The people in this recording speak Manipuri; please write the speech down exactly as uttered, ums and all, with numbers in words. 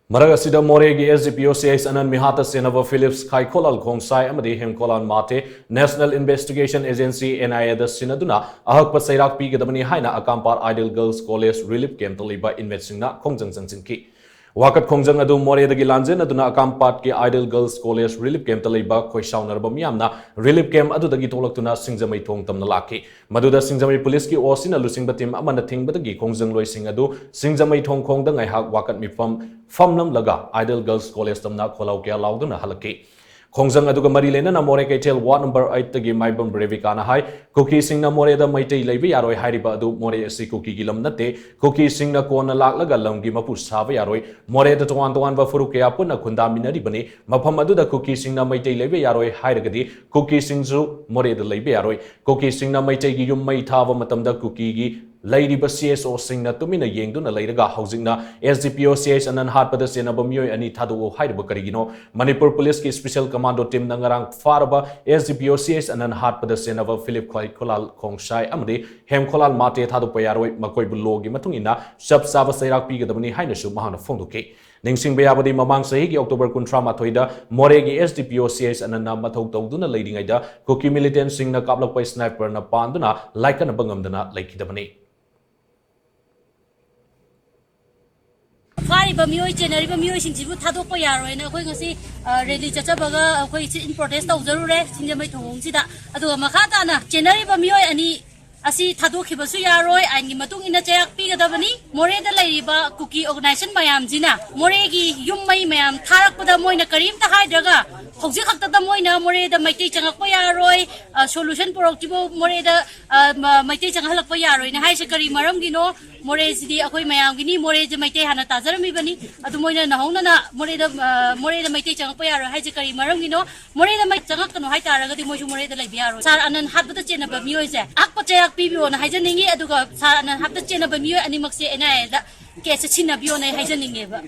ꯃꯔꯛ ꯑꯁꯤꯗ, ꯃꯣꯔꯦꯒꯤ S D P O C S ꯑꯅꯟ ꯃꯤꯍꯥꯠꯇ ꯁꯦꯟꯅꯕ ꯐꯤꯂꯤꯞꯁ ꯈꯥꯏꯈꯣꯂꯥꯜ ꯈꯣꯡꯁꯥꯏ ꯑꯃꯗꯤ Hemkholal Mate National Investigation Agency, N I A ꯗ ꯁꯤꯟꯅꯗꯨꯅ ꯑꯍꯛꯄ ꯆꯩꯔꯥꯛ ꯄꯤꯒꯗꯕꯅꯤ ꯍꯥꯏꯅ ꯑꯀꯥꯝꯄꯥꯠ Ideal Girls College Relief Camp ꯇ ꯂꯩꯕ inmate ꯁꯤꯡꯅ ꯈꯣꯡꯖꯪ ꯆꯪꯁꯤꯟꯈꯤ꯫ ꯋꯥꯀꯠ ꯈꯣꯡꯖꯪ ꯑꯗꯨ ꯃꯣꯔꯦꯗꯒꯤ ꯂꯥꯟꯖꯦꯟꯅꯗꯨꯅ ꯑꯀꯥꯝꯄꯥꯠꯀꯤ Ideal Girls College Relief Camp ꯇ ꯂꯩꯕ ꯈꯣꯏꯁꯥꯎꯅꯔꯕ ꯃꯤꯌꯥꯝꯅ relief camp ꯑꯗꯨꯗꯒꯤ ꯊꯣꯛꯂꯛꯇꯨꯅ ꯁꯤꯡꯖꯃꯩ ꯊꯣꯡ ꯇꯝꯅ ꯂꯥꯛꯈꯤ꯫ ꯃꯗꯨꯗ ꯁꯤꯡꯖꯃꯩ ꯄꯨꯂꯤꯁꯀꯤ ꯑꯣꯁꯤꯅ ꯂꯨꯆꯤꯡꯕ team ꯑꯃꯅ ꯊꯤꯡꯕꯗꯒꯤ ꯈꯣꯡꯖꯪꯂꯣꯏꯁꯤꯡ ꯑꯗꯨ ꯁꯤꯡꯖꯃꯩ ꯊꯣꯡ ꯈꯣꯡꯗ ꯉꯥꯏꯍꯥꯛ ꯋꯥꯀꯠ ꯃꯤꯐꯝ ꯐꯝꯂꯝꯂꯒ Ideal Girls College ꯇꯝꯅ ꯈꯣꯜꯂꯥꯎ ꯀꯌꯥ ꯂꯥꯎꯗꯨꯅ ꯍꯜꯂꯛꯈꯤ꯫ ꯈꯣꯡꯖꯪ ꯑꯗꯨꯒ ꯃꯔꯤ ꯂꯩꯅꯅ ꯃꯣꯔꯦ ꯀꯩꯊꯦꯜ ward number eight ꯇꯒꯤ ꯃꯥꯏꯕꯝ ꯔꯦꯕꯤꯀꯥꯅ ꯍꯥꯏ, ꯀꯨꯀꯤꯁꯤꯡꯅ ꯃꯣꯔꯦꯗ ꯃꯩꯇꯩ ꯂꯩꯕ ꯌꯥꯔꯣꯏ ꯍꯥꯏꯔꯤꯕ ꯑꯗꯨ ꯃꯣꯔꯦ ꯑꯁꯤ ꯀꯨꯀꯤꯒꯤ ꯂꯝ ꯅꯠꯇꯦ꯫ ꯀꯨꯀꯤꯁꯤꯡꯅ ꯀꯣꯟꯅ ꯂꯥꯛꯂꯒ ꯂꯝꯒꯤ ꯃꯄꯨ ꯁꯥꯕ ꯌꯥꯔꯣꯏ꯫ ꯃꯣꯔꯦꯗ ꯇꯣꯉꯥꯟ ꯇꯣꯉꯥꯟꯕ ꯐꯨꯔꯨꯞ ꯀꯌꯥ ꯄꯨꯟꯅ ꯈꯨꯟꯗꯥꯃꯤꯟꯅꯔꯤꯕꯅꯤ꯫ ꯃꯐꯝ ꯑꯗꯨꯗ ꯀꯨꯀꯤꯁꯤꯡꯅ ꯃꯩꯇꯩ ꯂꯩꯕ ꯌꯥꯔꯣꯏ ꯍꯥꯏꯔꯒꯗꯤ ꯀꯨꯀꯤꯁꯤꯡꯁꯨ ꯃꯣꯔꯦꯗ ꯂꯩꯕ ꯌꯥꯔꯣꯏ꯫ ꯀꯨꯀꯤꯁꯤꯡꯅ ꯃꯩꯇꯩꯒꯤ ꯌꯨꯝ ꯃꯩ ꯊꯥꯕ ꯃꯇꯝꯗ ꯀꯨꯀꯤꯒꯤ ꯂꯩꯔꯤꯕ C S O ꯁꯤꯡꯅ ꯇꯨꯃꯤꯟꯅ ꯌꯦꯡꯗꯨꯅ ꯂꯩꯔꯒ ꯍꯧꯖꯤꯛꯅ S D P O C S ꯑꯅꯟ ꯍꯥꯠꯄꯗ ꯆꯦꯟꯅꯕ ꯃꯤꯑꯣꯏ ꯑꯅꯤ ꯊꯥꯗꯣꯛꯎ ꯍꯥꯏꯔꯤꯕ ꯀꯔꯤꯒꯤꯅꯣ? ꯃꯅꯤꯄꯨꯔ ꯄꯨꯂꯤꯁꯀꯤ special commando team ꯅ ꯉꯔꯥꯡ ꯐꯥꯔꯕ S D P O C S ꯑꯅꯟ ꯍꯥꯠꯄꯗ ꯆꯦꯟꯅꯕ ꯐꯤꯂꯤꯞ ꯈ꯭ꯋꯥꯏꯈꯣꯂꯥꯜ ꯈꯣꯡꯁꯥꯏ ꯑꯃꯗꯤ ꯍꯦꯝꯈꯣꯂꯥꯜ ꯃꯥꯇꯦ ꯊꯥꯗꯣꯛꯄ ꯌꯥꯔꯣꯏ, ꯃꯈꯣꯏꯕꯨ law ꯒꯤ ꯃꯇꯨꯡ ꯏꯟꯅ ꯆꯞ ꯆꯥꯕ ꯆꯩꯔꯥꯛ ꯄꯤꯒꯗꯕꯅꯤ ꯍꯥꯏꯅꯁꯨ ꯃꯍꯥꯛꯅ ꯐꯣꯡꯗꯣꯛꯈꯤ꯫ ꯅꯤꯡꯁꯤꯡꯕ ꯌꯥꯕꯗꯤ, ꯃꯃꯥꯡ ꯆꯍꯤꯒꯤ October ꯀꯨꯟꯊ꯭ꯔꯥ ꯃꯥꯊꯣꯏꯗ ꯃꯣꯔꯦꯒꯤ S D P O C S ꯑꯅꯟꯅ ꯃꯊꯧ ꯇꯧꯗꯨꯅ ꯂꯩꯔꯤꯉꯩꯗ ꯀꯨꯀꯤ militant ꯁꯤꯡꯅ ꯀꯥꯞꯂꯛꯄ sniper ꯅ ꯄꯥꯟꯗꯨꯅ ꯂꯥꯏꯀꯠꯅꯕ ꯉꯝꯗꯅ ꯂꯩꯈꯤꯗꯕꯅꯤ꯫ ꯐꯥꯔꯤꯕ ꯃꯤꯑꯣꯏ, ꯆꯦꯟꯅꯔꯤꯕ ꯃꯤꯑꯣꯏꯁꯤꯡꯁꯤꯕꯨ ꯊꯥꯗꯣꯛꯄ ꯌꯥꯔꯣꯏꯅ ꯑꯩꯈꯣꯏ ꯉꯁꯤ, ꯑ, rally ꯆꯠꯆꯕꯒ ꯑꯩꯈꯣꯏ sit-in protest ꯇꯧꯖꯔꯨꯔꯦ ꯁꯤꯡꯖꯃꯩ ꯊꯣꯡꯈꯣꯡꯁꯤꯗ꯫ ꯑꯗꯨꯒ ꯃꯈꯥ ꯇꯥꯅ ꯆꯦꯟꯅꯔꯤꯕ ꯃꯤꯑꯣꯏ ꯑꯅꯤ ꯑꯁꯤ ꯊꯥꯗꯣꯛꯈꯤꯕꯁꯨ ꯌꯥꯔꯣꯏ, ꯑꯥꯏꯟꯒꯤ ꯃꯇꯨꯡ ꯏꯟꯅ ꯆꯩꯔꯥꯛ ꯄꯤꯒꯗꯕꯅꯤ꯫ ꯃꯣꯔꯦꯗ ꯂꯩꯔꯤꯕ ꯀꯨꯀꯤ organization ꯃꯌꯥꯝꯁꯤꯅ ꯃꯣꯔꯦꯒꯤ ꯌꯨꯝ ꯃꯩ ꯃꯌꯥꯝ ꯊꯥꯔꯛꯄꯗ ꯃꯣꯏꯅ ꯀꯔꯤꯝꯇ ꯍꯥꯏꯗ꯭ꯔꯒ ꯍꯧꯖꯤꯛ ꯈꯛꯇꯗ ꯃꯣꯏꯅ ꯃꯣꯔꯦꯗ ꯃꯩꯇꯩ ꯆꯪꯉꯛꯄ ꯌꯥꯔꯣꯏ, ꯑ, solution ꯄꯨꯔꯛꯇ꯭ꯔꯤꯐꯥꯎ ꯃꯣꯔꯦꯗ, ꯑ, ꯃ-, ꯃꯩꯇꯩ ꯆꯪꯍꯜꯂꯛꯄ ꯌꯥꯔꯣꯏꯅ ꯍꯥꯏꯔꯤꯁꯦ ꯀꯔꯤ ꯃꯔꯝꯒꯤꯅꯣ? ꯃꯣꯔꯦꯁꯤꯗꯤ ꯑꯩꯈꯣꯏ ꯃꯌꯥꯝꯒꯤꯅꯤ, ꯃꯣꯔꯦꯁꯦ ꯃꯩꯇꯩ ꯍꯥꯟꯅ ꯇꯥꯖꯔꯝꯃꯤꯕꯅꯤ꯫ ꯑꯗꯨ ꯃꯣꯏꯅ ꯅꯧꯍꯧꯅꯅ ꯃꯣꯔꯦꯗ, ꯑ, ꯃꯣꯔꯦꯗ ꯃꯩꯇꯩ ꯆꯪꯉꯛꯄ ꯌꯥꯔꯣꯏ ꯍꯥꯏꯁꯦ ꯀꯔꯤ ꯃꯔꯝꯒꯤꯅꯣ? ꯃꯣꯔꯦꯗ ꯃꯩ ꯆꯪꯉꯛꯀꯅꯨ ꯍꯥꯏꯇꯥꯔꯒꯗꯤ ꯃꯣꯏꯁꯨ ꯃꯣꯔꯦꯗ ꯂꯩꯕ ꯌꯥꯔꯣꯏ꯫ ꯁꯥꯔ ꯑꯅꯟ ꯍꯥꯠꯄꯗ ꯆꯦꯟꯅꯕ ꯃꯤꯑꯣꯏꯁꯦ ꯑꯍꯛꯄ ꯆꯩꯔꯥꯛ ꯄꯤꯕꯤꯌꯣꯅ ꯍꯥꯏꯖꯅꯤꯡꯉꯤ, ꯑꯗꯨꯒ ꯁꯥꯔ ꯑꯅꯟ ꯍꯥꯠꯄꯗ ꯆꯦꯟꯅꯕ ꯃꯤꯑꯣꯏ ꯑꯅꯤꯃꯛꯁꯦ N I A the case ꯁꯤꯟꯅꯕꯤꯌꯣꯅ ꯑꯩ ꯍꯥꯏꯖꯅꯤꯡꯉꯦꯕ꯫